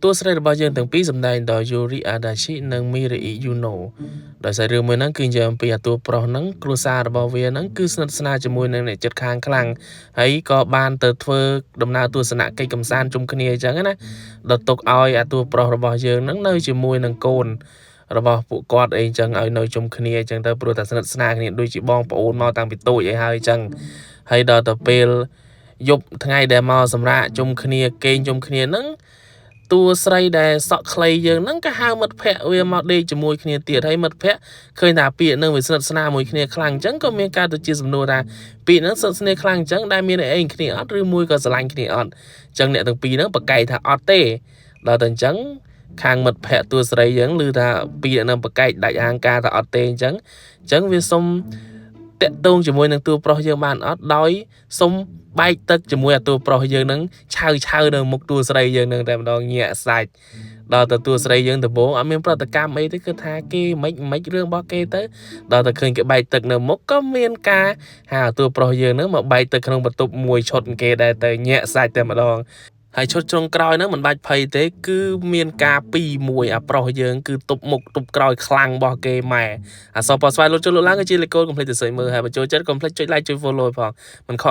តួស្រីរបស់យើងទាំងពីរសម្ដែងដោយ Yuri Adachi និង Mirai Yuno ដោយសាររឿងមួយហ្នឹងគឺនិយាយអំពីអាតួប្រុសហ្នឹងគ្រួសាររបស់វាហ្នឹងគឺស្និទ្ធស្នាលជាមួយនឹងអ្នកជិតខាងខ្លាំងហើយក៏បានទៅធ្វើដំណើរទស្សនកិច្ចកម្សាន្តជុំគ្នាអញ្ចឹងណាដល់ទុកឲ្យអាតួប្រុសរបស់យើងហ្នឹងនៅជាមួយនឹងកូនរបស់ពួកគាត់អីអញ្ចឹងឲ្យនៅជុំគ្នាអញ្ចឹងទៅព្រោះតែស្និទ្ធស្នាលគ្នាដូចជាបងប្អូនមកតាំងពីតូចអីហើយអញ្ចឹងហើយដល់ទៅពេលយប់ថ្ងៃដែលមកសម្រាកជុំគ្នាគេងជុំគ្នាហ្នឹង តួស្រីដែលសក់ខ្លីយើងហ្នឹងក៏ហៅមិត្តភ័ក្តិវាមកដេកជាមួយគ្នាទៀតហើយមិត្តភ័ក្តិឃើញថាពាក្យហ្នឹងវាស្និទ្ធស្នាលមួយគ្នាខ្លាំងអញ្ចឹងក៏មានការទៅជាសំណួរថាពាក្យហ្នឹងស្និទ្ធស្នាលខ្លាំងអញ្ចឹងដែលមានអីគ្នាអត់ឬមួយក៏ស្រឡាញ់គ្នាអត់អញ្ចឹងអ្នកទាំងពីរហ្នឹងប្រកែកថាអត់ទេដល់តែអញ្ចឹងខាងមិត្តភ័ក្តិតួស្រីយើងឮថាពាក្យហ្នឹងប្រកែកដាច់ហាងការថាអត់ទេអញ្ចឹងអញ្ចឹងវាសុំតាក់ទងជាមួយនឹងតួប្រុសយើងបានអត់ដោយសុំបែកទឹកជាមួយអាតួប្រុសយើងនឹងឆៅឆៅនៅមុខតួស្រីយើងនឹងតែម្ដងញាក់សាច់ដល់ទៅតួស្រីយើងដំបូងអត់មានប្រតិកម្មអីទេគឺថាគេមិនមិនរឿងរបស់គេទៅដល់ទៅឃើញគេបែកទឹកនៅមុខក៏មានការហៅតួប្រុសយើងនឹងមកបែកទឹកក្នុងបន្ទប់មួយឈុតគេដែរទៅញាក់សាច់តែម្ដងហើយឈុតចុងក្រោយហ្នឹងមិនបាច់ភ័យទេគឺមានការពីរមួយអាប្រុសយើងគឺទប់មុខទប់ក្រោយខ្លាំងរបស់គេម៉ែអសពស្វ័យលុតចុះលុតឡើងគឺជាលេខកូដកុំភ្លេចទៅសើចមើលហើយបើចូលចិត្តកុំភ្លេចចុច like ចុច follow ផងមិនខក។